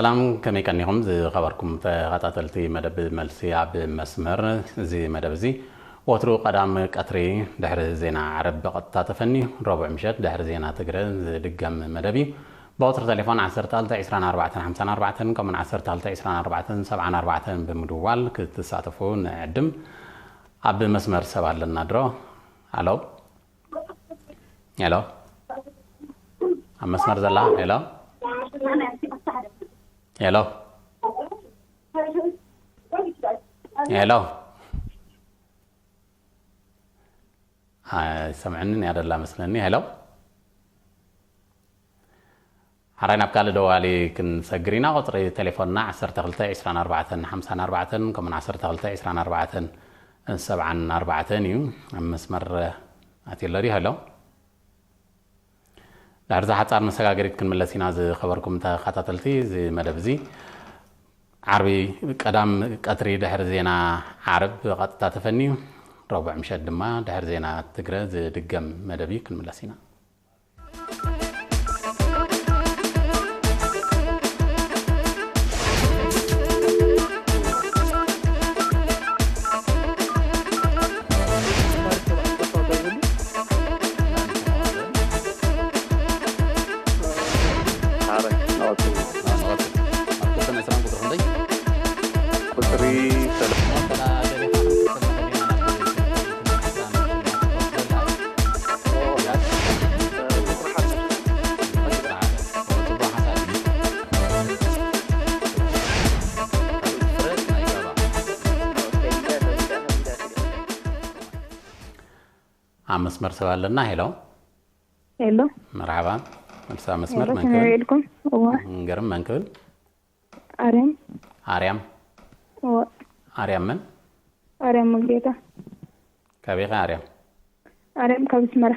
ሰላም፣ ከመይ ቀኒኹም ዝኸበርኩም ተኸታተልቲ መደብ መልሲ ኣብ መስመር? እዚ መደብ እዚ ወትሩ ቀዳም ቀትሪ ድሕሪ ዜና ዓረብ ብቐጥታ ተፈንዩ፣ ረቡዕ ምሸት ድሕሪ ዜና ትግረ ዝድገም መደብ እዩ። ብቁጽሪ ቴሌፎን ዓሰርተ ክልተ ዕስራን ኣርባዕተን ሓምሳን ኣርባዕተን ከምኡን ዓሰርተ ክልተ ዕስራን ኣርባዕተን ሰብዓን ኣርባዕተን ብምድዋል ክትሳተፉ ንዕድም። ኣብ መስመር ሰብ ኣለና ድሮ። ኣሎ? ሄሎ? ኣብ መስመር ዘላ? ሄሎ? ሄሎ? ሄሎ? ኣይሰምዕንን እያ ደላ መስለኒ። ሄሎ? ሓራይ ናብ ካልእ ደዋሊ ክንሰግር ኢና። ቁጽሪ ቴሌፎንና ዓሰርተ ክልተ ዕስራን ኣርባዕተን ሓምሳን ኣርባዕተን ከምኡን ዓሰርተ ክልተ ዕስራን ኣርባዕተን ሰብዓን ኣርባዕተን እዩ። ኣብ መስመር ኣትዩ ኣሎ ድዩ? ሄሎ? ድሕሪ እዛ ሓጻር መሰጋገሪት ክንምለስ ኢና። ዝኸበርኩም ተኸታተልቲ፣ እዚ መደብ እዚ ዓርቢ ቀዳም ቀትሪ ድሕሪ ዜና ዓረብ ብቐጥታ ተፈንዩ፣ ረቡዕ ምሸት ድማ ድሕሪ ዜና ትግረ ዝድገም መደብ እዩ። ክንምለስ ኢና። ቁጽሪ ሰለስተ። ኣብ መስመር ሰብ ኣለና። ሄሎ። ሄሎ። መርሓባ። መልሳ መስመር ሄሎ፣ መን ከመይ ክብል? ውዒልኩም? እዋ። ንገርም፣ መን ክብል? ኣርያም። ኣርያም። እዋ። ኣርያም መን? ኣርያም ሙሉጌታ። ካበይ ኢኻ ኣርያም? ኣርያም ካብ ኣስመራ።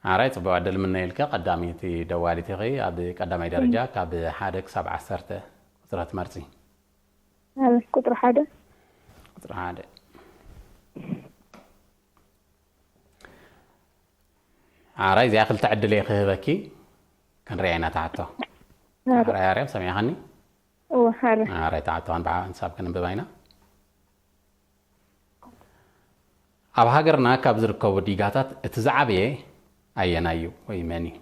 ኣራይ፣ ጽቡቕ ዕድል ምነየልኪ። ቀዳመይቲ ደዋሊት ኢኺ። ኣብ ቀዳማይ ደረጃ ካብ ሓደ ክሳብ ዓሰርተ ቁጽሪ ትመርጺ። ኣብ ቁጽሪ ሓደ። ቁጽሪ ሓደ። ሓራይ፣ እዚኣ ክልተ ዕድል እየ ክህበኪ። ክንሪኣ ኢና ትሓቶ። ሓራይ። ሓራይ ኣርያም፣ ሰሚዕኻኒ? እወ፣ ሓራይ። ሓራይ፣ ትሓቶ ክንብዓ ንሳብ ክንብባ ኢና። ኣብ ሃገርና ካብ ዝርከቡ ዲጋታት እቲ ዝዓበየ ኣየናይ እዩ ወይ መን እዩ?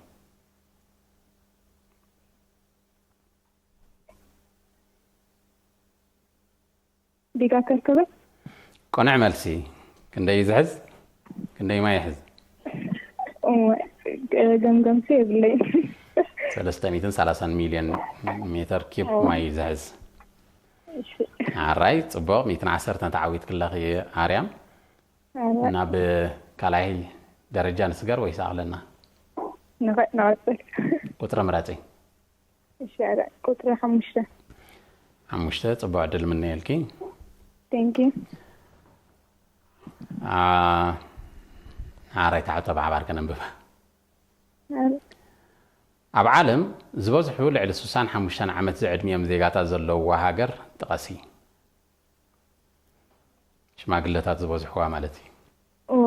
ዲጋ ከርከበት። ቅኑዕ መልሲ። ክንደይ እዩ ዝሕዝ? ክንደይ ማይ ይሕዝ? እወ፣ ገምገምሲ የብለይን። ሰለስተ ሚእትን ሰላሳን ሚልዮን ሜተር ኪዩብ እወ። ማይ እዩ ዝሕዝ። እሺ። ኣራይ፣ ጽቡቕ። ሚእትን ዓሰርተን ተዓዊትክለኺ ኣርያም። ኣረ። ናብ ካልኣይ ደረጃ ንስገር ወይስ ኣኽለና? ንኸ-፣ ንቐጽል። ቁጽሪ ምረጺ። እሺ፣ ኣረ፣ ቁጽሪ ሓሙሽተ። ሓሙሽተ፣ ጽቡቕ ዕድል ምነየልኪ። Thank you። ኣ፣ ሓራይ ትሓቶ ብሓባር ከነንብባ። ኣረ። ኣብ ዓለም ዝበዝሑ ልዕሊ ሱሳን ሓሙሽተን ዓመት ዝዕድሚኦም ዜጋታት ዘለውዋ ሃገር ጥቐሲ። ሽማግለታት ዝበዝሕዋ ማለት እዩ። እዎ።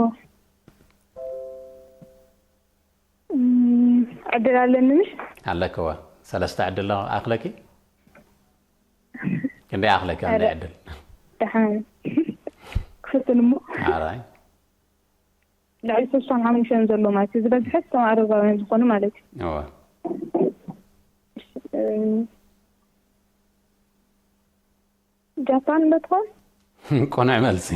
እም፣ ዕድል ኣለኒ ምሽ? ኣለክዋ። ሰለስተ ዕድል ኣሎ። ኣኽለኪ? ክንደይ ኣኽለኪ? ኣረ። ክንደይ ዕድል? ደሓን። ክፍትን እሞ። ኣራይ። ልዕሊ ስሳን ሓሙሽተን ዘሎ ማለት እዩ። ዝበዝሐ እቶም ኣረጋውያን ዝኾኑ ማለት እዩ። እዎ። እም፣ ጃፓን ዶ ትኾን? ቅኑዕ መልሲ።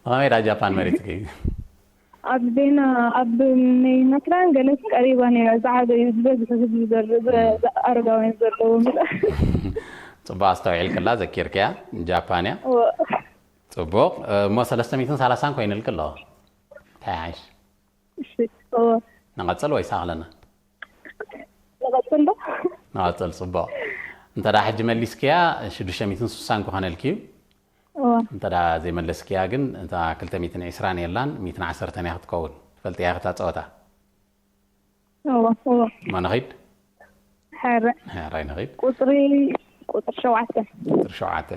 ብኸመይ ዳ ጃፓን መሪጽኪ? ኣብ ዜና፣ ኣብ ሜይ ናትራን ገለስ ቀሪባ ነይራ። ዝዓበዩ ዝበዝሑ ህዝቢ ዘር-፣ ዘ-፣ ዘ-፣ ኣረጋውያን ዘለዎም። ጽቡቕ ኣስተውዒልክላ፣ ዘኪርክያ። ጃፓን እያ። እወ። ጽቡቕ። እሞ ሰለስተ ሚእትን ሰላሳን ኮይኑልኪ ኣሎ። እንታይ ይሓይሽ? እሺ፣ እወ። ንቐጽል ወይስ ኣኽለና? ንቐጽል ዶ? ንቐጽል፣ ጽቡቕ። እንተ ደኣ ሕጂ መሊስክያ፣ ሽዱሽተ ሚእትን ስሳን ክኾነልኪ እዩ። እወ። እንተ ደኣ ዘይመለስክያ ግን፣ እታ ክልተ ሚእትን ዕስራን የላን፣ ሚእትን ዓሰርተን እያ ክትከውን። ትፈልጥያ እታ ጸወታ? እወ፣ እወ። እሞ ንኺድ? ሕረ። ሕራይ ንኺድ። ቁጽሪ፣ ቁጽሪ ሸውዓተ። ቁጽሪ ሸውዓተ።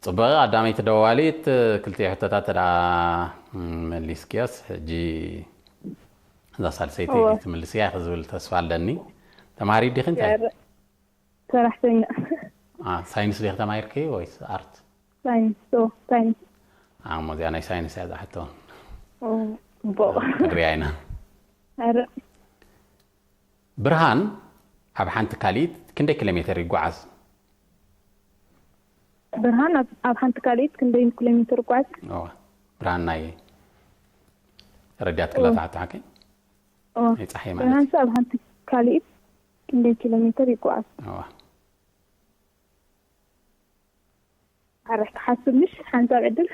ጽቡቕ፣ ቀዳመይቲ ደዋሊት፣ ክልቲኡ ሕቶታት ደኣ መሊስክያስ፣ ሕጂ እዛ ሳልሰይቲ ትምልስያ ክዝብል ተስፋ ኣለኒ። ተማሃሪት ዲኺ እንታይ? ሰራሕተኛ። ሳይንስ ዲኺ ተማሂርኪ ወይስ ኣርት? ሳይንስ። ሳይንስ። ኣሞ እዚኣ ናይ ሳይንስ እያ ዝሓቶ። ቦ ክድርያ ኢና። ኣረ ብርሃን ኣብ ሓንቲ ካልኢት ክንደይ ኪሎ ሜትር ይጓዓዝ? ብርሃን ኣብ ሓንቲ ካልኢት ክንደይ ኪሎ ሜትር ይጓዓዝ? ብርሃን ናይ ረዳት ክለፋት ሓቂ ናይ ፀሓይ ማለት ብርሃን ኣብ ሓንቲ ካልኢት ክንደይ ኪሎ ሜትር ይጓዓዝ? ኣረ ክሓስብ ምሽ ሓንሳብ ዕድል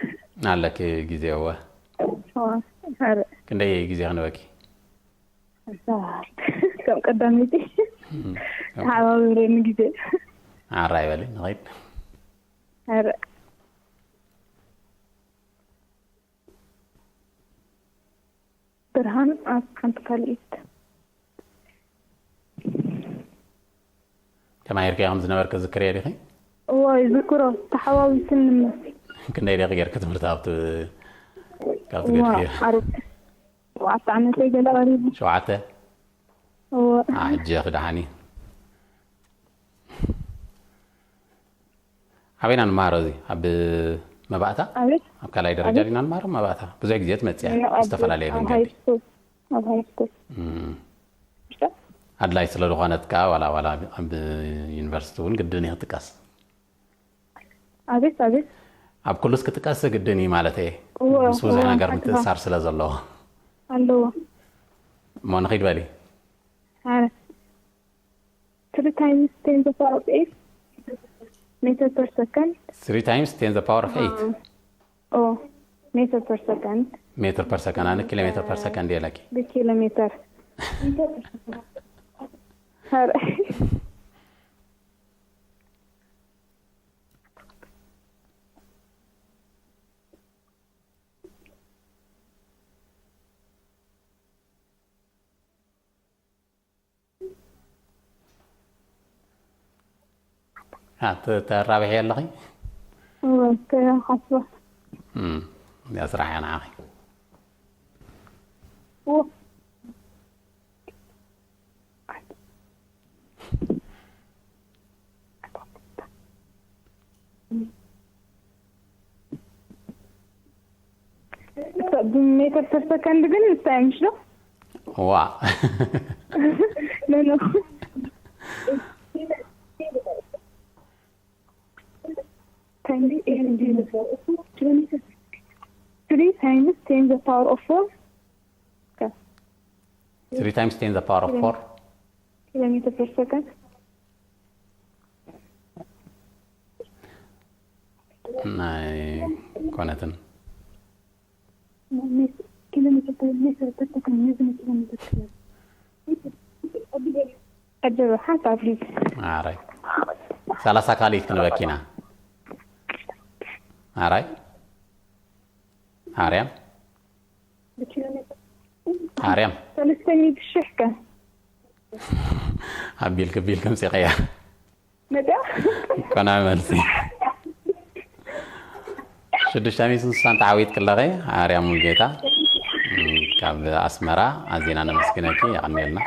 ኣለኪ ግዜ እወ ኣረ ክንደይ ግዜ ክንበኪ ሓንሳብ ከም ቀዳመይቲ ተሓባብረኒ ግዜ ኣራ ይበሊ ንኸይድ ኣረ ብርሃን ኣብ ሓንቲ ካልኢት ተማሂርካዮ ከም ዝነበርኪ ዝክርዮ ዲኺ? እዋ ይዝክሮ ተሓዋዊስን ንመስል ክንደይ ደቂ ጌርኪ ትምህርቲ ኣብቲ ካብቲ ገድፍዮ? ኣርባዕተ ዓመተይ ገለ ቀሪቡ ሸውዓተ እዋ ሕጂ ክደሓኒ ኣበይና ንመሃሮ እዚ ኣብ መባእታ ኣቤት ኣብ ካልኣይ ደረጃ ዲና ንመሃሮ መባእታ ብዙሕ ግዜ ትመፅያ ዝተፈላለየ መንገዲ ኣብ ሃይስኩል ኣድላይ ስለ ዝኾነት ከዓ ዋላ ዋላ ኣብ ዩኒቨርሲቲ እውን ግድን ይኽጥቀስ ኣቤት ኣቤት ኣብ ኩሉስ ክጥቀስ ግድን እዩ ማለት እየ ምስ ብዙሕ ነገር ምትእሳር ስለ ዘለዎ ኣለዎ እሞ ንኺድ በሊ Three times ten the power of eight meter per second. Three times ten the power of eight. Oh, meter per second. Meter per second. ኣነ ኪሎ ሜትር per second የለኪ። ብኪሎ ሜትር። ተራብሒ ኣለኺ ከይሓስባ እዚኣ ስራሕ እያ ንዓኺ ሜትር per second ግን እንታይ ምሽ ነው ዋ ለነው Three times ten the power of four. Three times ten the power of four. Kilometer per second. ናይ ኮነትን Kilometer per meter per second. Meter kilometer per ኣረ ሰላሳ ካልኢት ክንበኪና ኣራይ ኣርያም ኣርያም ሰለስተ ሚእቲ ሽሕ ከ ኣቢልክ ቢልክ ምፅኸያ መፅያ ኮና መልሲ ሽዱሽተ ሚእትን ስሳን ተዓዊት ክለኸ ኣርያም ሙልጌታ ካብ ኣስመራ ኣዚና ነመስግነኪ የቐንየልና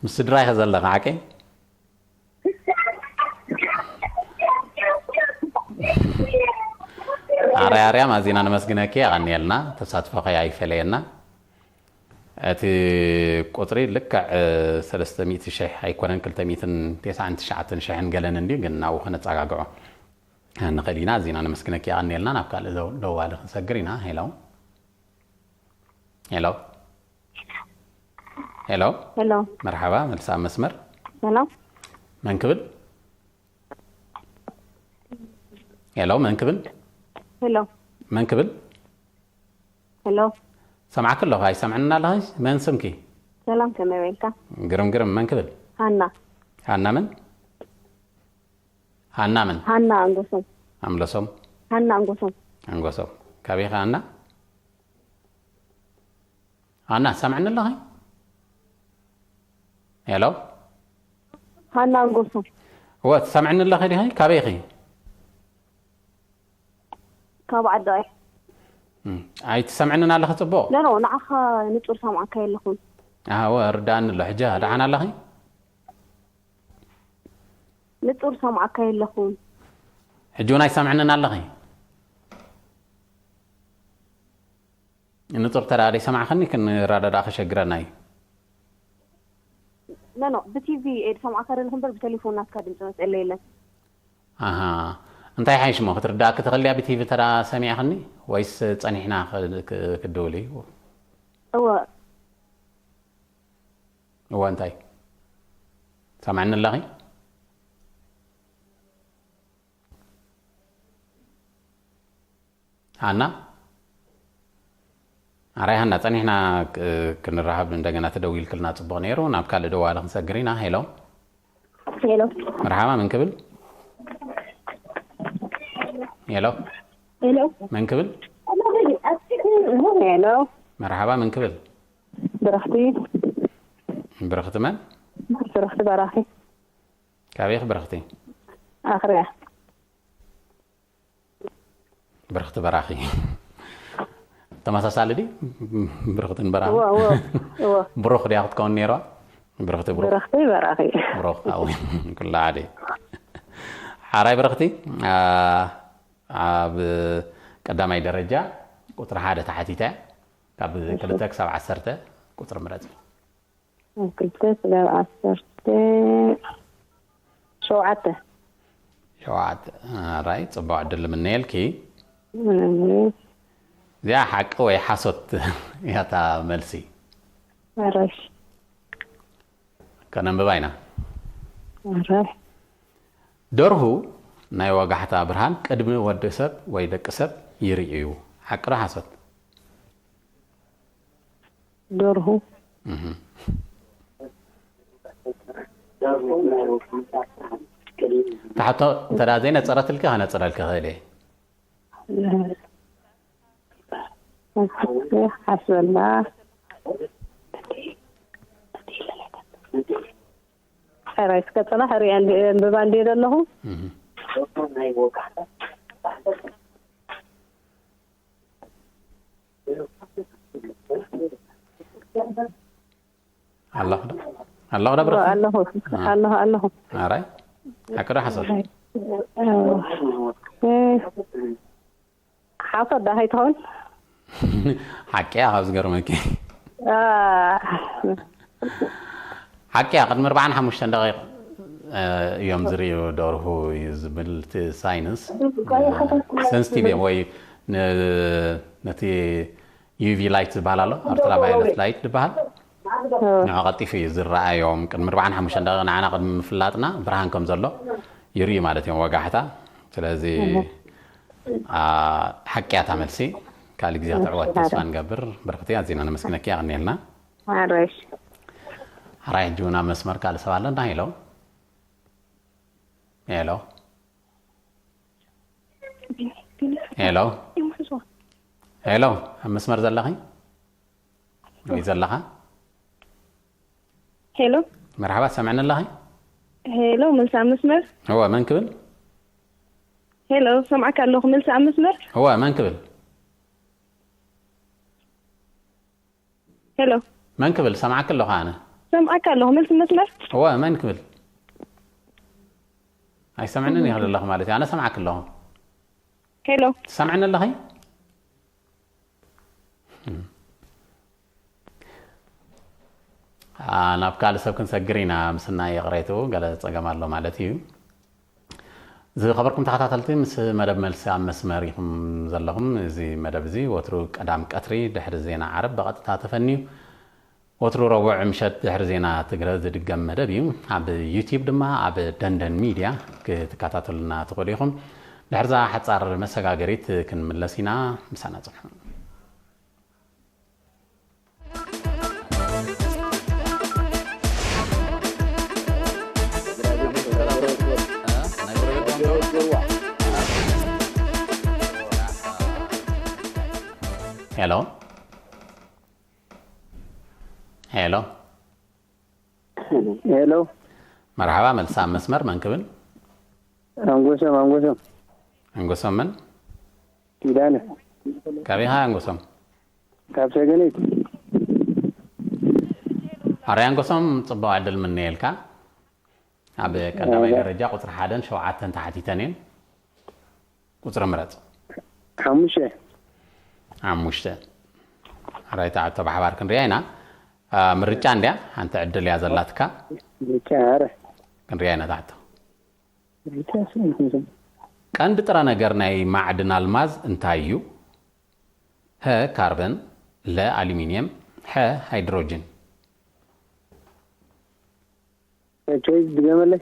ምስ ስድራይ ከዘለኻ ሓቀይ ኣርያም ኣዚና ነመስግነኪ የቐንየልና ተሳትፎኸ ኣይፈለየና እቲ ቁፅሪ ልክዕ ሰለስተ ሚእቲ ሽሕ ኣይኮነን ክልተ ሚእትን ተስዓን ትሽዓተን ሽሕን ገለን እንድዩ ግን ናብኡ ከነፀጋግዖ ንኽእል ኢና ኣዚና ነመስግነኪ የቐንየልና ናብ ካልእ ደዋሊ ክንሰግር ኢና ሄሎ ሄሎ ሄሎ ሄሎ መርሓባ መልሳ ኣብ መስመር ሄሎ መን ክብል ሄሎ መን ክብል ሄሎ መን ክብል ሄሎ ሰምዓክ ኣለኹ ኣይሰምዕና ኣለኺ መን ስምኪ ሰላም ከመይ በልካ ግርም ግርም መን ክብል ሃና ሃና መን ሃና መን ሃና ኣንጎሶም ኣምለሶም ሃና ኣንጎሶም ኣንጎሶም ካበይ ሃና ሃና ሰምዕኒ ኣለኺ ሄሎ ሃና ኣንጎሶም እወ ትሰምዕኒ ኣለኺ ዲኺ ካበይኺ ካብ ዓዳይ እም፣ ኣይትሰምዕንን ኣለኺ ጽቡቕ? ኖ ኖ፣ ንዓኻ ንጹር ሰምዓካ የለኹን። ኣሃ፣ ወ ርዳእኒ ኣሎ። ሕጂ ደሓን ኣለኺ? ንጹር ሰምዓካ የለኹን። ሕጂ እውን ኣይሰምዕንን ኣለኺ? ንጹር ተዳ ደይሰማዕኽኒ ክንረዳዳእ ከሸግረና እዩ። ኖ ኖ፣ ብቲቪ እየ ዝሰምዓካ ዘለኹ እምበር ብቴሌፎን ናትካ ድምፂ መፅእለ የለን። ኣሃ፣ እንታይ ሓይሽ እሞ ክትርዳእኪ ትኽእል ድያ ብቲቪ ተዳ ሰሚዕኽኒ፣ ወይስ ጸኒሕና ክ- ክ- ክድውል እዩ? እወ። እወ እንታይ? ሰማዕኒ ኣለኺ? ሃና? ኣራይ ሃና፣ ጸኒሕና ክ- ክንራኸብ እንደገና ተደዊልክልና ጽቡቕ ነይሩ። ናብ ካልእ ደዋሊ ክንሰግር ኢና። ሄሎ። ሄሎ። መርሓባ፣ መን ክብል? ሄሎ። ሄሎ። መን ክብል? ሄሎ። መርሓባ፣ መን ክብል? ብርኽቲ። ብርኽቲ መን? ብርኽቲ በራኺ። ካበይኽ ብርኽቲ? ኣኽርያ። ብርኽቲ በራኺ። ተመሳሳሊ ድዩ? ብርኽትን በራኺ። እወ፣ እወ፣ እወ። ብሩኽ ድያ ክትከውን ነይርዋ? ብርኽቲ ብሩኽ። ብርኽቲ በራኺ። ብሩኽ፣ ኣው። ኩላ ሓደ። ሓራይ ብርኽቲ፣ ኣ፣ ኣብ ቀዳማይ ደረጃ ቁጽሪ ሓደ ተሓቲታ እያ። ካብ ክልተ ክሳብ ዓሰርተ ቁጽሪ ምረጽ። ክልተ ክሳብ ዓሰርተ። ሸውዓተ። ሸውዓተ። ኣራይ፣ ጽቡቕ ዕድል ንምነየልኪ። እም፣ እዚኣ ሓቂ ወይ ሓሶት እያ እታ መልሲ። ኣራይ። ከነንብባ ኢና። ኣራይ። ደርሁ ናይ ወጋሕታ ብርሃን ቅድሚ ወዲ ሰብ ወይ ደቂ ሰብ ይርኢ እዩ። ሓቂ ዶ ሓሶት? ደርሁ። እህ። ታሕቶ እንተ ደኣ ዘይነጸረትልኪ ከነጽረልኪ ክእል እየ። ሓስበላ። ሕራይ እስከ ጽናሕ ሪኣ እንዲ- ኣንብባ እንድየ ዘለኹ። እህ። ኣለኹ ዶ? ኣለኹ ዶ ብረኽቲ? ኣለኹ፣ ኣለኹ፣ ኣለኹ። ኣራይ? ሓቂ ዶ ሓሶት? እ፣ ሓሶት ዶ ኣይትኸውን? ሓቂ እያ ካብ ዝገርመኪ። አ፣ ሓቂ እያ፣ ቅድሚ ኣርባዓን ሓሙሽተን ደቂቕ፣ እ፣ እዮም ዝርእዩ ደርሁ እዩ ዝብል እቲ ሳይንስ። እ፣ ሰንስቲቭ እዮም ወይ ን-፣ ነቲ ዩ ቪ ላይት ዝበሃል ኣሎ፣ ኣልትራቫዮለት ላይት ዝበሃል። ንዑ ቀልጢፉ እዩ ዝረኣዮም። ቅድሚ ኣርባዓን ሓሙሽተን ደቂቕ ንዓና ቅድሚ ምፍላጥና ብርሃን ከም ዘሎ ይርእዩ ማለት እዮም ወጋሕታ። ስለዚ፣ አ፣ ሓቂ እያ እታ መልሲ። ካልእ ግዜ ክትዕወት ተስፋ ንገብር። ብርኽቲ፣ ኣዚና ነመስግነኪ። የቐንየልና። ሓራይ። ሓራይ፣ ሕጂ እውን ኣብ መስመር ካልእ ሰብ ኣለና። ሄሎ። ሄሎ። ሄሎ። ሄሎ። ኣብ መስመር ዘለኺ? ወይ ዘለኻ? ሄሎ። መርሓባ፣ ትሰምዕኒ ኣለኺ? ሄሎ፣ መልሲ ኣብ መስመር። እወ፣ መን ክብል? ሄሎ፣ ሰምዓካ ኣለኹ። መልሲ ኣብ መስመር። እወ፣ መን ክብል? ሄሎ። መን ክብል? ሰምዓኪ ኣለኹ ኣነ። ሰምዓካ ኣለኹ። መልሲ መስመር። እወ፣ መን ክብል? ኣይሰምዕንን ይኽእል ኣለኹ ማለት እዩ። ኣነ ሰምዓኪ ኣለኹ። ሄሎ። ትሰምዕኒ ኣለኺ? አ፣ ናብ ካልእ ሰብ ክንሰግር ኢና። ምስና ይቕሬትኡ ገለ ጸገም ኣሎ ማለት እዩ። ዝኸበርኩም ተኸታተልቲ፣ ምስ መደብ መልሲ ኣብ መስመር ኢኹም ዘለኹም። እዚ መደብ እዚ ወትሩ ቀዳም ቀትሪ ድሕሪ ዜና ዓረብ ብቐጥታ ተፈንዩ ወትሩ ረቡዕ ምሸት ድሕሪ ዜና ትግረ ዝድገም መደብ እዩ። ኣብ ዩቲዩብ ድማ ኣብ ደንደን ሚድያ ክትከታተሉና ትኽእሉ ኢኹም። ድሕርዛ ሓጻር መሰጋገሪት ክንምለስ ኢና። ምሳና ጽንሑ። ሄሎ። ሄሎ። ሄሎ። መርሓባ፣ መልሲ ኣብ መስመር። መን ክብል? ኣንጎሶም፣ ኣንጎሶም። ኣንጎሶም መን? ኪዳነ። ካበይ ኢኻ ኣንጎሶም? ካብ ሰገነይቲ። ኣርያ ኣንጎሶም፣ ጽቡቕ ዕድል ምነየልካ። ኣብ ቀዳማይ ደረጃ ቁጽሪ ሓደን ሸውዓተን ተሓቲተን እየን። ቁጽሪ ምረጽ። ሓሙሽተ። ሓሙሽተ። ኣራይ፣ እታ ሕቶ ብሓባር ክንሪኣ ኢና። ኣ፣ ምርጫ እንድያ፣ ሓንቲ ዕድል እያ ዘላትካ። ምርጫ፣ ኣረ። ክንሪኣ ኢና እታ ሕቶ። ምርጫ ስለ እንትን ቀንዲ ጥረ ነገር ናይ ማዕድን ኣልማዝ እንታይ እዩ? ሀ፣ ካርበን፣ ለ፣ ኣሉሚንየም፣ ሐ፣ ሃይድሮጅን። ቾይስ ድገመለይ።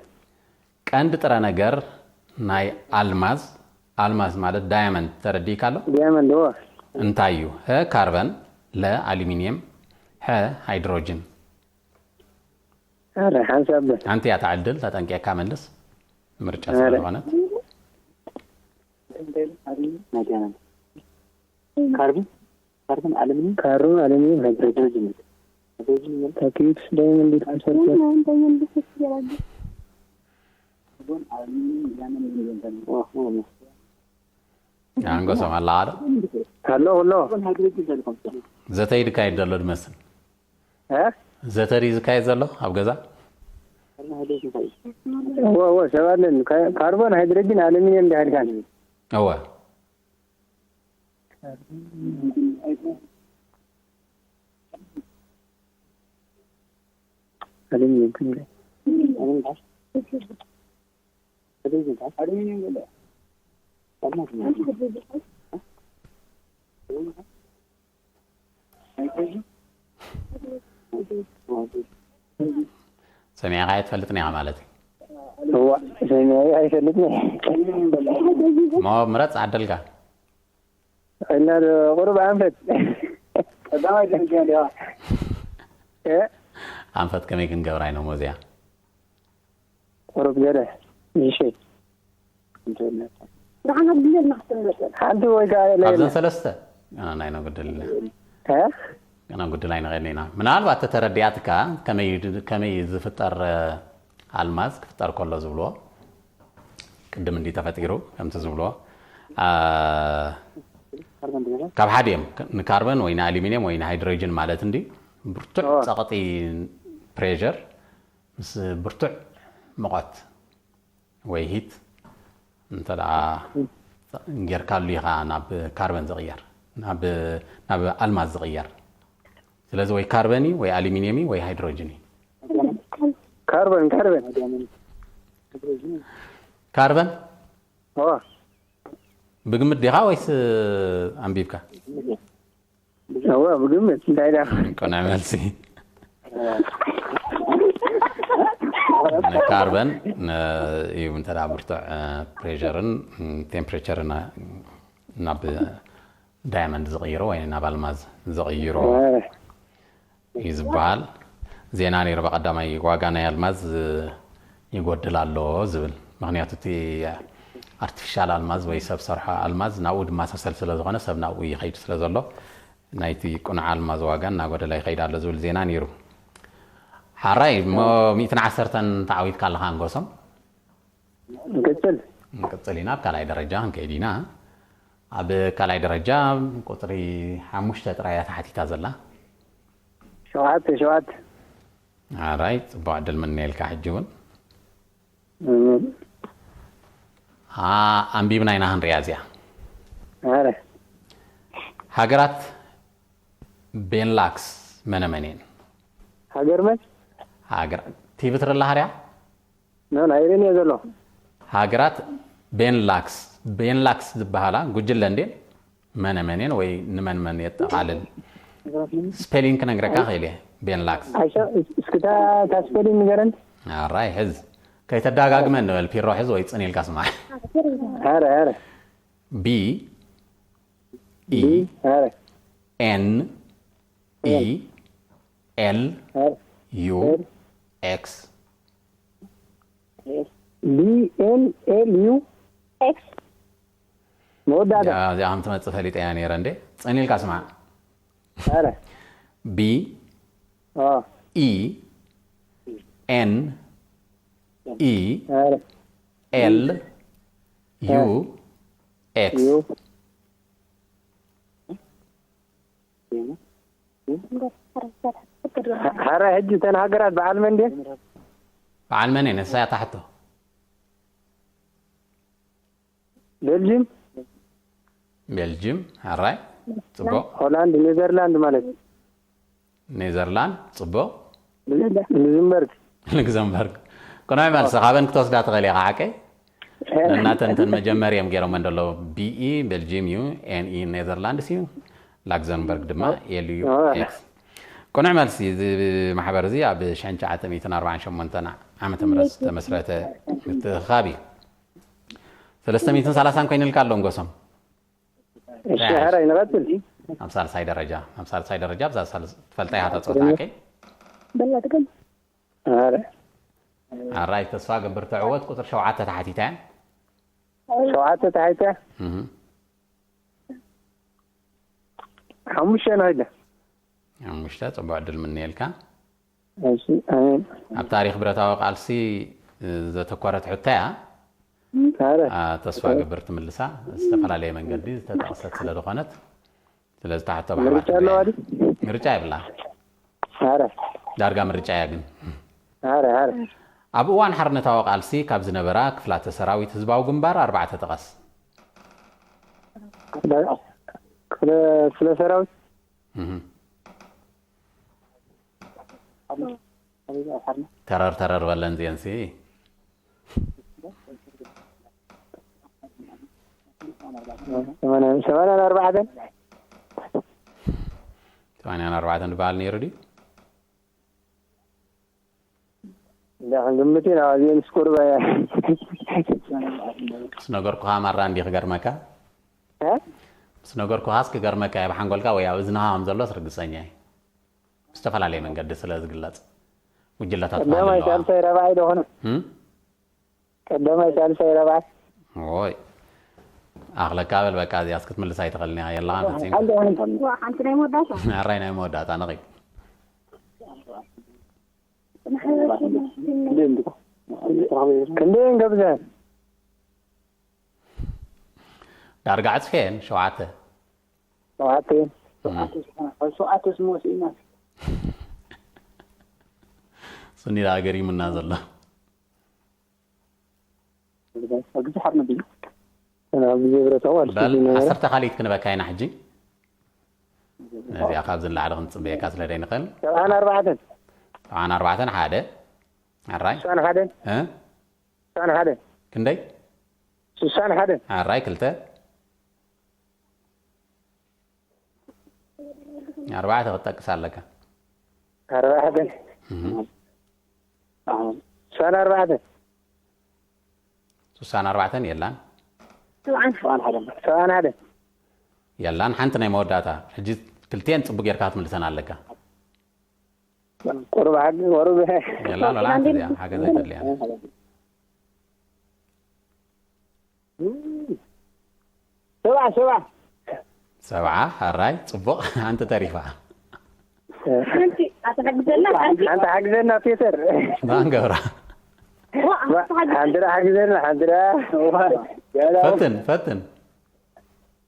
ቀንዲ ጥረ ነገር ናይ ኣልማዝ፣ ኣልማዝ ማለት ዳያመንድ ተረዲእካ ኣሎ? ዳያመንድ፣ እወ። እንታይ እዩ? ሀ፣ ካርበን፣ ለ፣ ኣሉሚንየም፣ ሐ፣ ሃይድሮጅን። ኣረ፣ ሓንሳብ በል። ሓንቲ እያ እታ ዕድል፣ ተጠንቂቕካ መልስ። ምርጫ ኣረ። ስለ ዝኾነት። ካርቢ፣ ካርብን፣ ኣሉሚኒየም፣ ካርቦን፣ ኣሉሚኒየም፣ ሃይድሮጅን። ሃይድሮጅን። ሃይድሮጅን ይበል። ታኪዩት፣ ዳይመንድ፣ ኮንሰርት። ኣንጎሶም ኣላ ኣሎ። ኣሎ፣ ኣሎ። ዘተ ይድካየድ ዘሎ ድመስል። እ? ዘተ ድዩ ዝካየድ ዘሎ ኣብ ገዛ? እወ፣ እወ፣ ሰብ ኣለኒ። ካ-፣ ካርቦን፣ ሃይድሮጅን፣ ኣሉሚንየም እንዲያ ኢልካኒ። እወ። ኣሉሚንየም ክንደይ? ሰሚዕኻ ኣይትፈልጥን ኢኻ ማለት እዩ። እዋ፣ ሰሚዐ ኣይፈልጥን እየ። እሞ ምረጽ፣ ዓደልካ። እና ዶ ቁሩብ ኣንፈት። ቀዳማይ ደረጃ እንዲያ። እ? ኣንፈት ከመይ ክንገብራ ኢና እሞ እዚኣ? ቁሩብ ገለ ይሸይ። ሓንቲ ወይ ከዓ የለ ካብዘን የለ። ሰለስተ? ኣና ናይ ነጉድል። እ? ኣና ጉድል ኣይንኸድን ኢና። ምናልባት ተተረዲኣትካ ከመይ፣ ከመይ ዝፍጠር፣ እ፣ ኣልማዝ ክፍጠር ከሎ ዝብልዎ፣ ቅድም እንዲ ተፈጢሩ ከምቲ ዝብልዎ፣ እ፣ ካብ ሓደ እዮም። ንካርበን ወይ ንኣሉሚንየም ወይ ንሃይድሮጅን ማለት እንዲ ብርቱዕ ኦ። ጸቕጢ ፕሬሸር ምስ ብርቱዕ ሙቐት ወይ ሂት እንተ ደኣ ጌርካሉ ኢኻ ናብ ካርበን ዝቕየር፣ ናብ፣ ናብ ኣልማዝ ዝቕየር። ስለዚ ወይ ካርበን እዩ፣ ወይ ኣሉሚንየም እዩ፣ ወይ ሃይድሮጅን እዩ። ካርበን፣ ካርበን። ካርበን? ኦ። ብግምት ዲኻ ወይስ ኣንቢብካ? እወ፣ ብግምት እንታይ ደኣ? ቅኑዕ መልሲ። ንካርበን ን-፣ እዩ እንተ ደኣ ብርቱዕ፣ እ፣ ፕሬሸርን፣ እ፣ ቴምፕሬቸርን ናብ ዳያመንድ ዝቕይሮ ወይ ናብ ኣልማዝ ዝቕይሮ እ። እዩ ዝበሃል። ዜና ነይሩ ብቐዳማይ ዋጋ ናይ ኣልማዝ ይጎድል ኣሎ ዝብል። ምኽንያቱ እቲ ኣርቲፊሻል ኣልማዝ ወይ ሰብ ሰርሖ ኣልማዝ ናብኡ ዝመሳሰል ስለ ዝኾነ ሰብ ናብኡ ይኸይድ ስለ ዘሎ ናይቲ ቅኑዕ ኣልማዝ ዋጋ እናጎደለ ይኸይድ ኣሎ ዝብል ዜና ነይሩ። ሓራይ እሞ ሚእትን ዓሰርተን ተዓዊትካ ኣለኻ ኣንጎሶም። ንቅጽል። ንቅጽል ኢና፣ ኣብ ካልኣይ ደረጃ ክንከይድ ኢና። ኣብ ካልኣይ ደረጃ ቁጽሪ ሓሙሽተ ጥራይ እያ ተሓቲታ ዘላ። ሸውዓተ፣ ሸውዓተ። ኣራይ፣ ጽቡቕ ዕድል ምነየልካ ሕጂ እውን። እም። ኣ-፣ ኣንቢብና ኢና ክንሪኣ እዚኣ። ኣረ። ሃገራት ቤንላክስ መነ መን እየን? ሃገር መን? ሃገር-፣ ቲቪ ትርኢ ኣለኻ ድያ? ኖ፣ ናይ ኢረን እየ ዘሎ። ሃገራት ቤንላክስ፣ ቤንላክስ ዝበሃላ ጉጅለ እንዴ መነ መን እየን ወይ ንመን መን የጠቓልል? ስፔሊንግ ክነግረካ ክእል እየ። ቤንላክስ። ኣይሻ፣ እስክታ፣ እታ ስፔሊንግ ንገረን። ኣራይ፣ ሕዝ። ከይተዳጋግመን ንበል፣ ፒሮ ሕዝ ወይ ጽን ኢልካ ስማዕ። ኣረ፣ ኣረ። ቢ፣ ኢ፣ ቢ፣ ኣረ። ኤን፣ ኢ፣ ኤል፣ ኣረ። ዩ፣ ኤል። ኤክስ። ቢ ኤን ኤል ዩ ኤክስ። መወዳእታ። እዚኣ፣ እዚኣ ከም ትመጽእ ፈሊጠ እያ ነይረ እንዴ። ጽን ኢልካ ስማዕ። ኣረ። ቢ፣ ኦ። ኢ፣ ኤን፣ ኢ፣ ኣረ። ኤል፣ ዩ፣ እ። ኤክስ። ዩ። ሓራይ ሕጂ እተን ሃገራት በዓል መን ድየን? በዓል መን እየን? ንሳ እያ እታ ሕቶ። ቤልጂም። ቤልጂም። ሓራይ። ጽቡቕ። ሆላንድ፣ ኔዘርላንድ ማለት። ኔዘርላንድ። ጽቡቕ። ሉክዘምበርግ። ሉክዘምበርግ። ቅኑዕ መልሲ። ካበን ክትወስዳ ትኽእል ኢኻ፣ ሓቀይ? ነናተን እተን መጀመርያ እዮም ገይሮመን ዘሎ። ቢኢ ቤልጂም እዩ፣ ኤንኢ ኔዘርላንድስ እዩ፣ ላክዘምበርግ ድማ ኤል ዩ ኤክስ። ቅኑዕ መልሲ። እዚ ማሕበር እዚ ኣብ ሽሕን ትሽዓተ ሚእትን ኣርባዓን ሸሞንተን ዓመተ ምህረት ዝተመስረተ ምትእኽኻብ እዩ። ሰለስተ ሚእትን ሰላሳን ኮይኑልካ ኣሎ ንጎሶም። እሺ፣ ሓራይ ንቐጽል። ኣብ ሳልሳይ ደረጃ፣ ኣብ ሳልሳይ ደረጃ ብዛ ሳልስ-፣ ትፈልጣ ኢኻ እታ ጸወታ፣ ሓቀይ? በላ ትግን። ሓራይ። ሓራይ፣ ተስፋ ገብር ተዕወት። ቁጽሪ ሸውዓተ ተሓቲታ እያ። ሸውዓተ ተሓቲታ? እህ። ሓሙሽተ ንኸይደ። ሓሙሽተ፣ ጽቡቕ ዕድል ምንየልካ። እሺ፣ ኣሜን። ኣብ ታሪኽ ብረታዊ ቃልሲ ዘተኮረት ሕቶ እያ። ኣረ። ኣ፣ ተስፋ ገብር ትምልሳ፣ ዝተፈላለየ መንገዲ ዝተጠቕሰት ስለ ዝኾነት፣ ስለዚ እታ ሕቶ ብሓባር ምርጫ ኣለዋ ክንሪኣ። ድዩ? ምርጫ የብላ። ኣረ። ዳርጋ ምርጫ እያ ግን። ኣረ፣ ኣረ። ኣብ እዋን ሓርነታዊ ቃልሲ ካብ ዝነበራ ክፍላተ ሰራዊት ህዝባዊ ግንባር ኣርባዕተ ጥቀስ። ክፍለ፣ ክፍለ፣ ክፍለ ሰራዊት? እህ። ተረር ተረር በለን ዜንሲ። ሰማንያን፣ ሰማንያን ኣርባዕተን። ሰማንያን ኣርባዕተን ዝበሃል ነይሩ ድዩ? እንዳ ክንግምት ኢና፣ እዚኦም ምስ ቁርበ። ምስ ነገርኩኻ ማራ እንዲ ክገርመካ? እ? ምስ ነገርኩኻስ ክገርመካ እየ፣ ኣብ ሓንጎልካ ወይ ኣብ እዝንኻ ከም ዘሎስ ርግጸኛ እየ። ብዝተፈላለየ መንገዲ ስለ ዝግለጽ። ጉጅለታት ባህሊ ቀዳማይ፣ ኣለዋ። ሳልሳይ፣ ራብዓይ ዶ ኾነ? እም? ቀዳማይ፣ ሳልሳይ፣ ራብዓይ። ኦይ። ኣኽለካ በል በቃ፣ እዚኣስ ክትምልሳ ኣይትኽእልን ኢኻ፣ የላኻን ፈጺምካ። ሓንቲ ናይ መወዳእታ። ኣራይ ናይ መወዳእታ፣ ነቒል። ክንደየን ገብዘን? ዳርጋ ዕጽፌን፣ ሸውዓተ። ሸውዓተ። እም። ሸውዓተ ስሞ ስኢና። ስኒ ደኣ ገሪሙና ዘሎ። ኣብ ግዜ ሓርነት ድዩ? ኣብ ግዜ ብረታዊ ቃልሲ በል፣ ዝነበረ። ዓሰርተ ካልኢት ክንበካ ኢና ሕጂ። ነዚኣ ካብዚ ንላዕሊ ክንጽበየካ ስለ ዘይንኽእል። ሰብዓን ኣርባዕተን። ሰብዓን ኣርባዕተን ሓደ። ኣራይ። ስሳን ሓደን። እ? ስሳን ሓደን። ክንደይ? ስሳን ሓደን። ኣራይ ክልተ። ኣርባዕተ ክትጠቅስ ኣለካ። ኣርባዕተ። እህ። ስሳን ኣርባዕተ። ስሳን ኣርባዕተን የላን። ሰብዓን ሓደ። ሰብዓን ሓደ። የላን። ሓንቲ ናይ መወዳእታ። ሕጂ ክልቲኤን ጽቡቅ ጌርካ ክትምልሰን ኣለካ። ቁሩብ ሓቂ፣ ቁሩብ። የላን፣ ወላ ሓንቲ እዚኣ ሓገዝ ኣይተድልያን። ሰብዓ፣ ሰብዓ። ሰብዓ፣ ኣራይ፣ ጽቡቕ። ሓንቲ ተሪፋ። ሓንቲ ኣትሓግዘና፣ ሓንቲ። ሓንቲ ሓግዘና፣ ፒተር። ማን ገብራ? ዋ፣ ሓንቲ ሓንቲ ደኣ ሓግዘና፣ ሓንቲ ደኣ። ፈትን፣ ፈትን።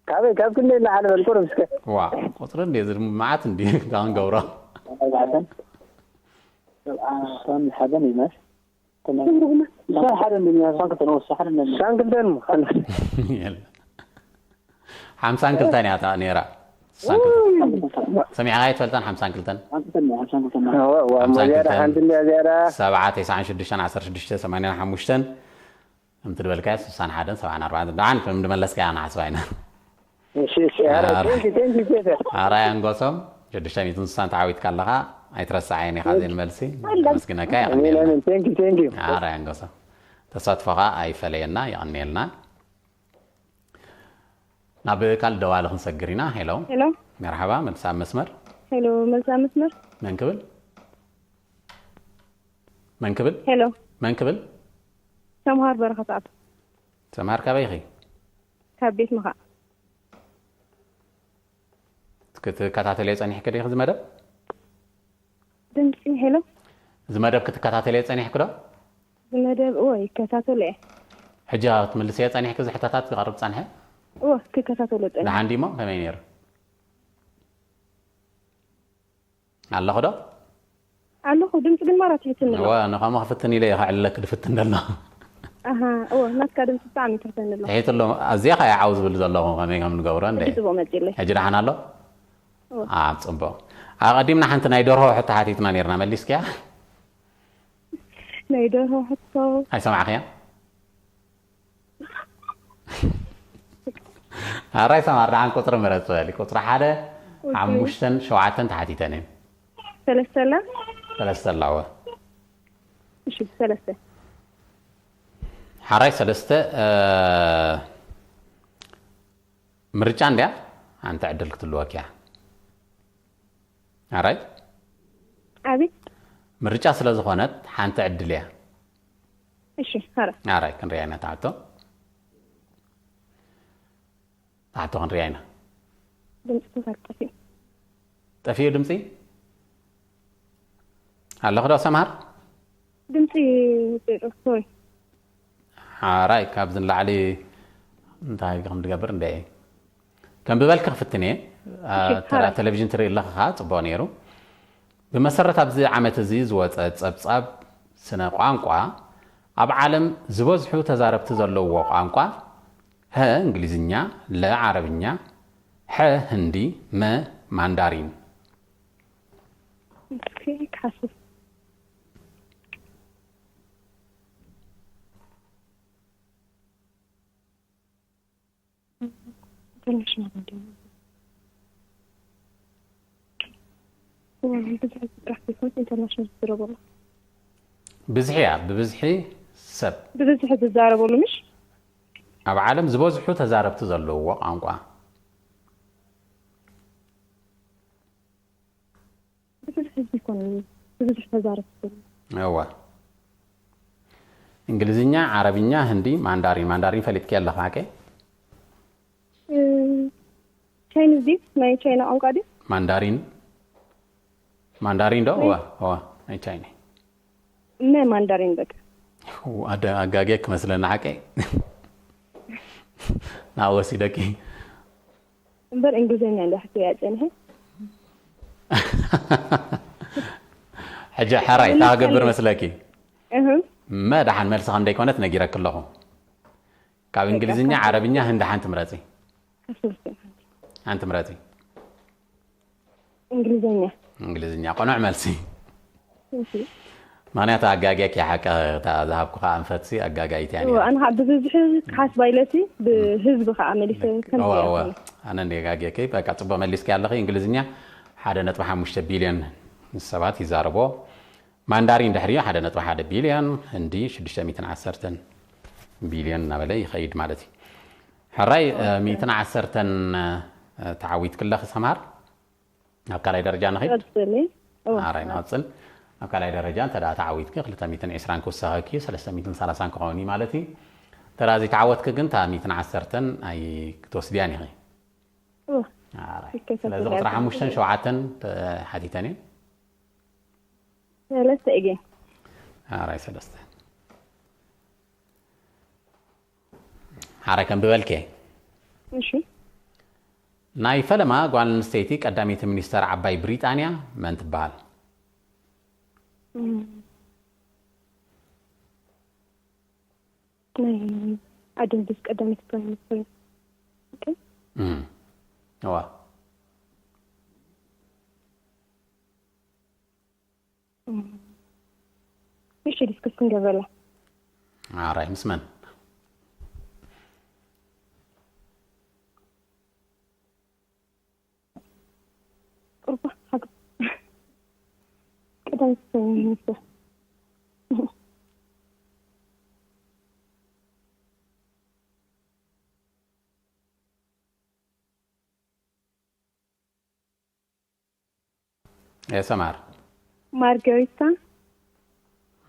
ካበይ፣ ካብ ክንደይ ንላዕሊ በል፣ ቁሩብ እስከ። ዋ፣ ቁጽሪ እንዴ፣ ዝር-፣ መዓት እንዴ፣ ማን ገብራ? ኣርባዕተን፣ ሰብዓ፣ ሰብዓን ሓደን ይመስል። ስሳን ሓደን ድንያ፣ ስሳን ክልተን ወሳ፣ ሓደን ድንያ። ስሳን ክልተን እሞ። የለ። ሓምሳን ክልተን እያ እታ ነይራ። ስሳን ክልተን። ሰሚዕኻ ኣይትፈልጣን ሓምሳን ክልተን? ሓምሳን ክልተን፣ ሓምሳን ክልተን። እዋ፣ እዋ፣ እሞ ሓምሳን ዝያዳ ክልተን፣ ሓንቲ እንድያ ዝያዳ። ሰብዓ፣ ተስዓን ሽዱሽተን፣ ዓሰርተ ሽዱሽተ፣ ሰማንያን ሓሙሽተን፣ ከምቲ ዝበልካዮ ስሳን ሓደን፣ ሰብዓን ኣርባዕተን። ደሓን ከም ዝመለስካያ ንሓስባ ኢና። እሺ፣ እሺ። ኣረ፣ ኣረ። Thank you, thank you, ፒተር። ኣረ፣ ኣንጎሶም፣ ሽዱሽተ ሚእትን ስሳን ተዓዊትካ ኣለኻ። ኣይትረስዓየን ኢኻ ዜን መልሲ። ኣመስግነካ፣ ኣሜን፣ የቐንየልና። ኣሜን። Thank you, thank you። ኣረ፣ ኣንጎሶም፣ ተሳትፎኻ ኣይፈለየና፣ የቐንየልና። ናብ ካልእ ደዋሊ ክንሰግር ኢና። ሄሎ። ሄሎ። መርሓባ፣ መልሲ ኣብ መስመር። ሄሎ፣ መልሲ ኣብ መስመር። መን ክብል? መን ክብል? ሄሎ። መን ክብል? ሰምሃር በረኸት ኣብ። ሰምሃር፣ ካበይ ኢኺ? ካብ ቤት ምኻእ። ክትከታተልዮ ጸኒሕኪ ዲኺ እዚ መደብ? ድምጺ፣ ሄሎ። እዚ መደብ ክትከታተልዮ ጸኒሕኪ ዶ? እዚ መደብ፣ እወ፣ ይከታተሎ እየ። ሕጂ ክትምልስዮ ጸኒሕኪ፣ እዚ ሕቶታት ክቐርብ ጸንሐ? እወ፣ ክከታተሎ ጸኒሐ። ደሓን ድዩ እሞ? ከመይ ነይሩ? ኣለኹ ዶ? ኣለኹ። ድምፂ ግን ማራ ትሕትኒ ኣሎ። እወ፣ ንኸምኡ ክፍትን ኢለ እየ ከዕልለኪ ድፍትን ዘሎ። ኣሃ፣ እወ፣ ናትካ ድምፂ ብጣዕሚ ትሕትኒ ኣሎ። ትሒት ኣሎ። ኣዝያ ከኣ ዓው ዝብል ዘለኹ ከመይ ከም ንገብሮ እንደ። ሕጂ ጽቡቕ መጺለይ። ሕጂ ደሓን ኣሎ? እወ። አ፣ ጽቡቕ። ኣቐዲምና ሓንቲ ናይ ደርሆ ሕቶ ሓቲትና ነይርና፣ መሊስክያ? ናይ ደርሆ ሕቶ። ኣይሰማዕኽያ? ኣራይ ሰማር፣ ደሓን ቁጽሪ ምረጽ በሊ። ቁጽሪ ሓደ፣ ሓሙሽተን ሸውዓተን ተሓቲተን እየን። ሰለስተ ኣላ? ሰለስተ ኣላወ። እሺ፣ ሰለስተ። ሓራይ ሰለስተ፣ እ፣ ምርጫ እንድያ፣ ሓንቲ ዕድል ክትልወክ እያ። ኣራይ? ኣቤት። ምርጫ ስለ ዝኾነት ሓንቲ ዕድል እያ። እሺ፣ ሓራይ። ኣራይ፣ ክንሪኣ ኢና ተዓቶ። ተዓቶ ክንሪኣ ኢና። ድምፂ ተሳር ጠፊኡ። ጠፊኡ ድምፂ? ኣለኹ ዶ ሰምሃር? ድምፂ ሶሪ። ሓራይ፣ ካብዚ ንላዕሊ እንታይ ከም ዝገብር እንደ ከም ብበልኪ ክፍትን እየ። አ፣ እሺ፣ ተራ ሓራይ። ቴሌቪዥን ትርኢ ኣለኺ ኸዓ ጽቡቕ ነይሩ። ብመሰረት ኣብዚ ዓመት እዚ ዝወጸ ጸብጻብ ስነ ቋንቋ፣ ኣብ ዓለም ዝበዝሑ ተዛረብቲ ዘለውዎ ቋንቋ፣ ሀ እንግሊዝኛ፣ ለ ዓረብኛ፣ ሐ ህንዲ፣ መ ማንዳሪን። እስኪ ክሓስብ። ኢንተርናሽናል ሚድያ። ብዝሒ ጥራሕ ዘይኮነስ ኢንተርናሽናል ዝዝረበሉ። ብዝሒ እያ፣ ብብዝሒ ሰብ። ብብዝሒ ዝዛረበሉ፣ ምሽ? ኣብ ዓለም ዝበዝሑ ተዛረብቲ ዘለውዎ ቋንቋ። ብብዝሒ ህዝቢ ይኮን፣ ብብዝሒ ተዛረብቲ ዘሎ። እዋ። እንግሊዝኛ፣ ዓረብኛ፣ ህንዲ፣ ማንዳሪን። ማንዳሪን ፈሊጥኪ ኣለኺ፣ ሓቀይ? እ፣ ቻይኒዝ ድዩ? ናይ ቻይና ቋንቋ ድዩ? ማንዳሪን። ማንዳሪን ዶ? እዋ፣ እዋ፣ ናይ ቻይና። ናይ ማንዳሪን በቃ። ው፣ ኣደ-፣ ኣጋጌ ክመስለኒ፣ ሓቀይ? ናብኡ ወሲደኪ። እምበር እንግሊዝኛ እንዳ ሕቶ እያ ጸኒሐ። ሕጂ ሕራይ፣ እንታይ ክገብር መስለኪ? እህ። መ ደሓን መልሲ ከም ደይኮነት ነጊረኪ ኣለኹ። ካብ በቃ፣ እንግሊዝኛ፣ ካብ ዓረብኛ፣ ህንዲ ሓንቲ ምረጺ። ካብ ሰለስቲኦም ሓንቲ። ሓንቲ ምረጺ። እንግሊዝኛ። እንግሊዝኛ፣ ቅኑዕ መልሲ። እሺ። ምኽንያቱ ኣጋጊእኪ፣ ሓቂ እታ ዝሃብኩኻ ኣንፈትሲ ኣጋጋይት እያ እወ፣ ነይራ። ኣነ ከዓ ብብዝሒ ክሓስባ ኢለሲ፣ ብህዝቢ ከዓ መሊሰ ከምዚ እወ፣ እየ እወ። ዝኾነ። ኣነ እንደ ኣጋጊእኪ፣ በቃ፣ ጽቡቕ መሊስኪ ኣለኺ። እንግሊዝኛ ሓደ ነጥቢ ሓሙሽተ ቢልዮን ሰባት ይዛረቦ። ማንዳሪን ድሕሪኡ ሓደ ነጥቢ ሓደ ቢልዮን፣ ህንዲ ሽዱሽተ ሚእትን ዓሰርተን ቢልዮን እናበለ ይኸይድ ማለት እዩ። ሕራይ፣ እ፣ ሚእትን ዓሰርተን፣ እ፣ ተዓዊትክለኺ ሰምሃር፣ ኣብ ካልኣይ ደረጃ ንኺድ። ቀጽሊ። እወ። ሕራይ፣ ንቐጽል። ኣብ ካልኣይ ደረጃ እንተ ደኣ ተዓዊትኪ፣ ክልተ ሚእትን ዕስራን ክውሰኸኪ፣ ሰለስተ ሚእትን ሰላሳን ክኸውን እዩ ማለት እዩ። እንተ ደኣ ዘይተዓወትኪ ግን፣ እታ ሚእትን ዓሰርተን ኣይ-፣ ክትወስድያን ኢኺ። እወ። ሕራይ። ይከታተል ስለዚ ቁጽሪ እያ። ሓሙሽተን ሸውዓተን፣ እ፣ ሓቲተን እየን። ሰለስተ እየ። ኣራይ ሰለስተ። ሓራይ ከም ዝበልከ። እሺ። ናይ ፈለማ ጓል ኣንስተይቲ ቀዳመይቲ ሚኒስተር ዓባይ ብሪጣንያ መን ትበሃል? እም። ናይ ዓዲ እንግሊዝ ቀዳመይቲ ፕራይም ሚኒስተር። ኦኬ። እም። እዋ። እሺ፣ ዲስከስ ክንገብረላ። ኣራይ፣ ምስ መን? ቁርባ፣ ሓግ-፣ ቀዳመይቲ ሚኒስተር። ኤ ሰማር። ማርጋሪታ።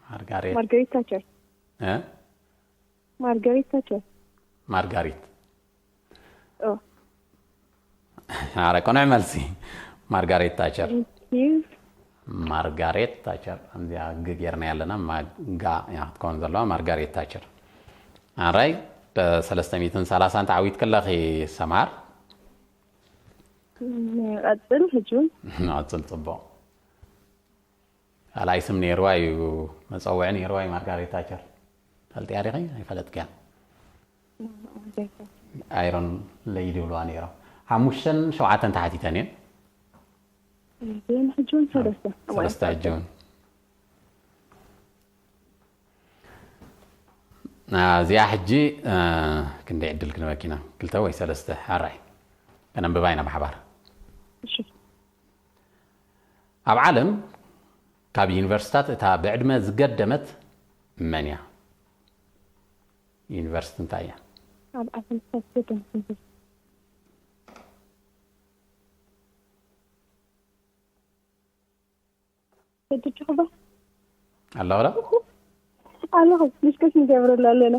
ማርጋሬት። ማርጋሪት ታቸር። እ? ማርጋሪት ታቸር። ማርጋሪት። ኦ። ኣረ፣ ቅኑዕ መልሲ። ማርጋሬት ታቸር። Thank you። ማርጋሬት ታቸር። ከምዚኣ ግ ጌርና ኣለና። ማጋ እያ ክትከውን ዘለዋ፣ ማርጋሬት ታቸር። ኣራይ፣ ብ-፣ ሰለስተ ሚእትን ሰላሳን ተዓዊትክለኺ ሰማር። ንቐጽል ሕጂ እውን። ንቐጽል፣ ጽቡቕ። ካልኣይ ስም ነይርዋ እዩ፣ መፀውዒ ነይርዋ እዩ ማርጋሬት ታቸር። ፈልጥያ ዲኺ? ኣይፈለጥክያ። ኣይሮን ለይዲ ይብልዋ ነይሮም። ሓሙሽተን ሸውዓተን ተሓቲተን እየን። ግን ሕጂ እውን ሰለስተ ሰለስተ ሕጂ እውን። እዚኣ ሕጂ ክንደይ ዕድል ክንበኪና? ክልተ ወይ ሰለስተ? ኣራይ ከነንብባ ኢና ብሓባር። ኣብ ዓለም ካብ ዩኒቨርሲታት እታ ብዕድመ ዝገደመት መን እያ? ዩኒቨርሲቲ እንታይ እያ? ኣብ ዓለም ሰብ ገደም ሰድጅኹባ ኣለኹ ዶ? ኣለኹ። ዲስከስ ንገብረሉ ኣለና።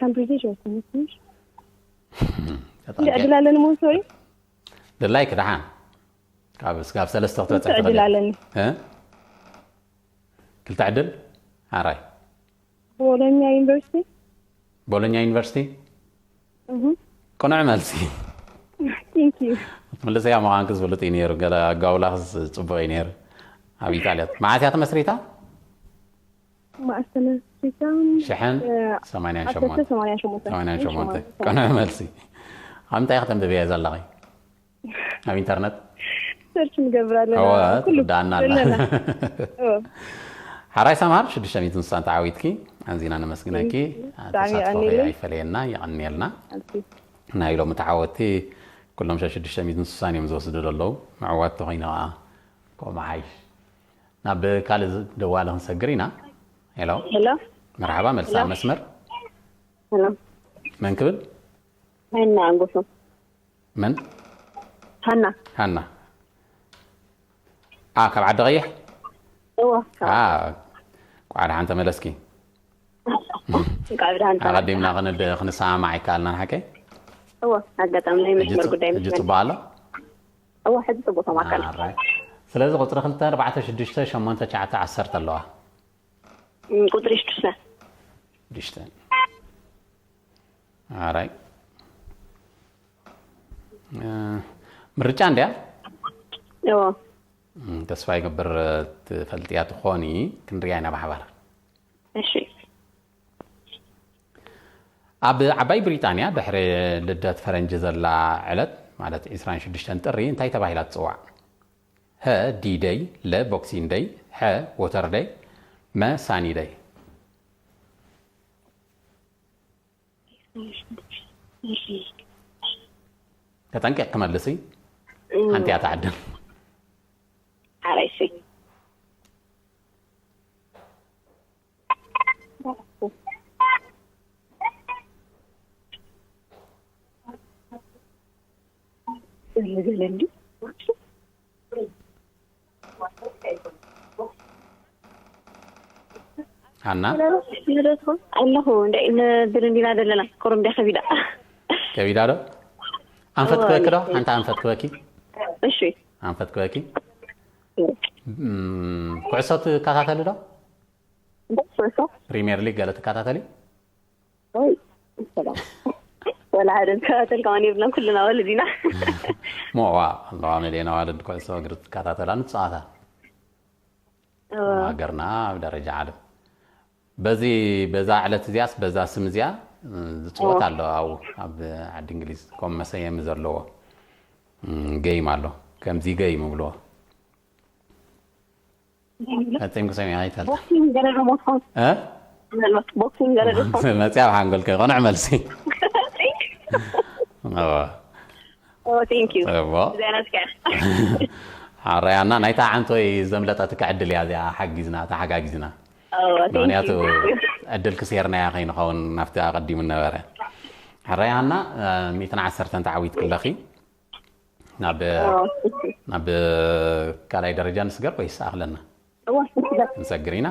ካምብሪጅ ወሰነት ትንሽ ዕድል ኣለኒ መውሰዊ ድላይክ ደሓን ካብ ስጋብ ሰለስተ ክትበፅሕ ትኽእል ዕድል ኣለኒ። ክልተ ዕድል ኣራይ ቦሎኛ ዩኒቨርሲቲ ቦሎኛ ዩኒቨርሲቲ ቅኑዕ መልሲ። ትምልሰያ ምዃንክ ዝፍልጥ እዩ ነይሩ። ገለ ኣጋውላክ ፅቡቅ እዩ ነይሩ። ኣብ ኢጣልያ መዓስ እያ ተመስሪታ? መዓስ ተመስሪታ? ሽሕን ሰማንያን ሸሞንተ። ሰማንያን ሸሞንተ። ቅኑዕ መልሲ። ኣብ ምንታይ ከተንብብያ ዘለኺ? ኣብ ኢንተርነት ሰርች ንገብር ኣለና። ትውዳኣና ኣላ። ሓራይ ሰምሃር ሽዱሽተ ሚእትን ስሳን ተዓዊትኪ ኣዚና ነመስግነኪ። ተሳትፎ ኣይፈለየና። የቐንየልና። ናይ ሎሚ ተዓወትቲ ኩሎም ሽዱሽተ ሚእትን ስሳን እዮም ዝወስዱ ዘለዉ። ምዕዋት ተኾይኑ ከዓ ከምኡ ሓይሽ። ናብ ካልእ ደዋሊ ክንሰግር ኢና። ሄሎ። መርሓባ፣ መልሳ መስመር። መን ክብል? ሃና ኣንጎሶ። መን? ሃና። ሃና። ኣ ካብ ዓዲ ቀይሕ? እወ። ኣ ቋዕዳ ሓንተ መለስኪ። ኣቐዲምና ክንሰማማዕ ኣይከኣልናን ሓቀይ? እወ ኣጋጣሚ ናይ መስመር ጉዳይ ሕጂ ጽቡቕ ኣሎ? እወ ሕጂ ጽቡቕ ተማካል። ስለዚ ቁፅሪ ክልተ ኣርባዕተ ሽዱሽተ ሸሞንተ ትሽዓተ ዓሰርተ ኣለዋ። ቁፅሪ ሽዱሽተ። ሽዱሽተ። ኣራይ ምርጫ እንድያ? እዎ። ተስፋ ይገብር ትፈልጥያ ትኾኒ። ክንሪያ ኢና ብሓባር። እሺ። ኣብ ዓባይ ብሪጣንያ ድሕሪ ልደት ፈረንጂ ዘላ ዕለት ማለት ዕስራን ሽዱሽተን ጥሪ እንታይ ተባሂላ ትፅዋዕ? ሀ ዲ ደይ፣ ለ ቦክሲን ደይ፣ ሐ ዎተር ደይ፣ መ ሳኒ ደይ። ተጠንቂቕ ክመልሲ ሓንቲ እያ ትዓድል። ሓራይሲ ሃና ኣለኹ እንደ ንብል እንዲና ዘለና ኮሮምቢያ ከቢዳ ከቢዳ ዶ ኣንፈት ክበኪ ዶ ሓንቲ ኣንፈት ክበኪ እሺ ኣንፈት ክበኪ ኩዕሶ ትከታተሊ ዶ ኩዕሶ ፕሪሚየር ሊግ ገለ ትከታተሊ ወይ ሰላም ወላ ሓደ ዝከታተል ከማን የብለን ኩልና ወለድ ኢና ሞዋ ኣለዋ መሌና ዋልድ ኩዕሶ እግሪ ትከታተላ ንፃወታ ሃገርና ኣብ ደረጃ ዓለም በዚ በዛ ዕለት እዚያስ በዛ ስም እዚኣ ዝፅወት ኣሎ ኣብኡ ኣብ ዓዲ እንግሊዝ ከም መሰየሚ ዘለዎ ገይም ኣሎ ከምዚ ገይም ይብልዎ ፈፂምኩ ሰሚዐ ኣይፈልጥ ቦክሲንግ ገለ ዶ ሞትኮን እ ምናልባት ቦክሲንግ ገለ ዶ ሞትኮን መፅያ ኣብ ሓንጎልከ ቅኑዕ መልሲ ኦ ቴንክ ዩ እዎ ዜና ስከ ሓረያና ናይታ ዓንቶይ ዘምለጠትካ ዕድል እያ እዚኣ ሓጊዝና ተሓጋጊዝና ኦ ቴንክ ምክንያቱ ዩ ዕድል ክስየርናያ ከይንኸውን ናብቲ ኣቐዲሙ ነበረ ሕረያና ሚእትን ዓሰርተን ተዓዊት ክለኺ ናብ ናብ ካልኣይ ደረጃ ንስገር ወይስ ኣኽለና እዋ ንስገር ንሰግር ኢና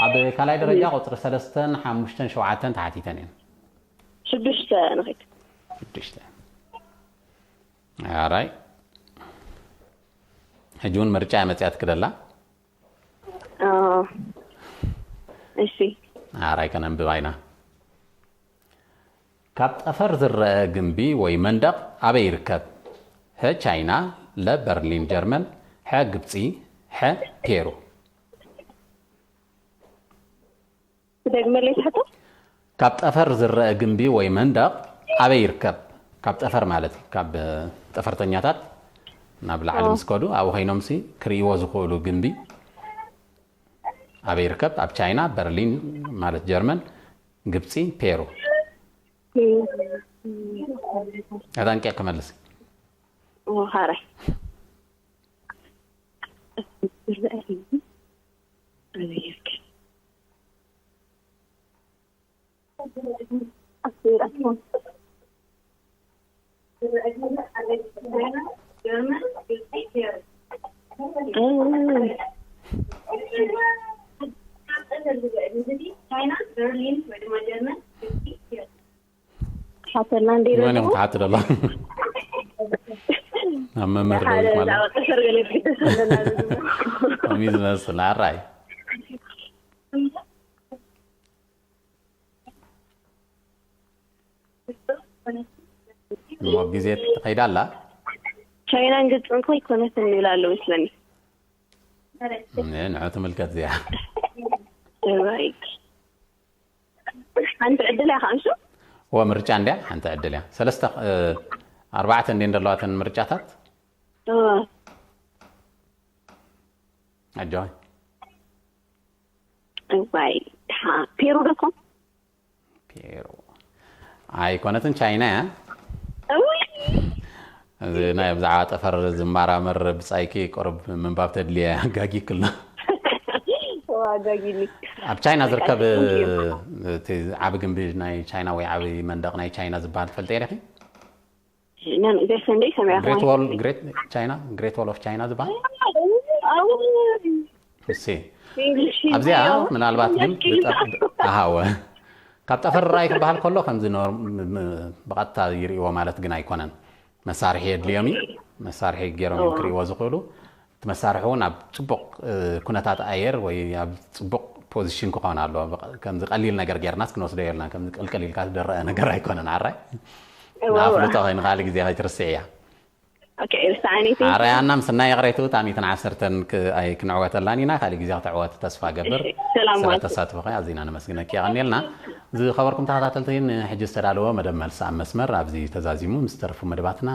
ኣብ ካልኣይ ደረጃ ቁፅሪ ሰለስተን ሓሙሽተን ሸውዓተን ተሓቲተን እየን ሽዱሽተ ንኺድ ሽዱሽተ ኣራይ ሕጂ እውን ምርጫ እያ መፅያት ክደላ اه، እሺ። ኣራይ ከነንብባ ኢና። ካብ ጠፈር ዝረአ ግንቢ ወይ መንደቕ ኣበይ ይርከብ? ሐ ቻይና፣ ለ በርሊን ጀርመን፣ ሐ ግብፂ፣ ሐ ፔሩ። ትደግመለይ ትሕቶ? ካብ ጠፈር ዝረአ ግንቢ ወይ መንደቕ ኣበይ ይርከብ? ካብ ጠፈር ማለት እዩ፣ ካብ ጠፈርተኛታት ናብ ላዕሊ ምስ ከዱ ኣብኡ ኮይኖም ሲ ክርእይዎ ዝኽእሉ ግንቢ ኣበይ ይርከብ? ኣብ ቻይና፣ በርሊን ማለት ጀርመን፣ ግብፂ፣ ፔሩ። ኣዳንቂ ክመልስ። ሐራይ። ሓተና እንዴ መን ኢኹም ትሓቱ ደሎ? ኣብ መምህር ዶ ሓደ ይኮና? ዛዕባ ጠፈር ገለ ዝግደስ ኣለና። ከምዩ ዝመስል ኣራይ። እሞ ግዜ ትኸይዳ ኣላ። ቻይናን ግብፅን እኮ ኣይኮነትን ይብል ኣሎ መስለኒ። ንዑ ትምልከት እዚኣ። ራይት። ሓንቲ ዕድል እያ ከኣንሹ። ወ ምርጫ እንድያ ሓንቲ ዕድል እያ። ሰለስተ እ፣ ኣርባዕተ እንዴ እንደለዋተን ምርጫታት። ኣጆይ። እዋይ። ፔሩ ደኮ? ፔሩ ኣይኮነትን፣ ቻይና እያ። እዚ ናይ ብዛዕባ ጠፈር ዝመራመር ብጻይኪ ቁሩብ ምንባብ ተድልየ። ኣጋጊክልና። ኣጋጊኒ። ኣብ ቻይና ዝርከብ እቲ ዓቢ ግንቢ ናይ ቻይና ወይ ዓቢ መንደቕ ናይ ቻይና ዝበሃል ትፈልጠ ኢለኺ? ነን ገሰንደይ ሰሚያ ግሬት ዋል ግሬት ቻይና ግሬት ዋል ኦፍ ቻይና ዝበሃል እሲ እንግሊሽ ኣብዚኣ ምናልባት ግን ብጠ- ኣሃወ ካብ ጠፈር ራይ ክበሃል ከሎ ከምዚ ኖር- ም- ም- ብቐጥታ ይርእይዎ ማለት ግን ኣይኮነን። መሳርሒ የድልዮም እዩ። መሳርሒ ገይሮም እዮም ክርእይዎ ዝኽእሉ። እቲ መሳርሒ እውን ኣብ ፅቡቕ እ፣ ኩነታት ኣየር ወይ ኣብ ፅቡቕ ፖዚሽን ክኾን ኣለዎ። ብቐ- ከምዚ ቀሊል ነገር ጌርናስ ክንወስዶ የብልና። ከምዚ ቅልቅል ኢልካ ዝደረአ ነገር ኣይኮነን። ኣራይ ንኣፍልጦ ኮይኑ ካልእ ግዜ ከይትርስዕ እያ። ኦኬ ርሳዓኒ። ኣረያና ምስናይ ይቕሬቱ ታሚትን ዓሰርተን ክ- ኣይ ክንዕወተላን ኢና። ካልእ ግዜ ክትዕወት ተስፋ ገብር። ሰላም ስለ ማለት ተሳትፎኸ ኣዚና ነመስግነኪ። የቐንየልና። ዝኸበርኩም ተኸታተልቲ ንሕጂ ዝተዳለወ መደብ መልሲ ኣብ መስመር ኣብዚ ተዛዚሙ። ምስ ተረፉ መደባትና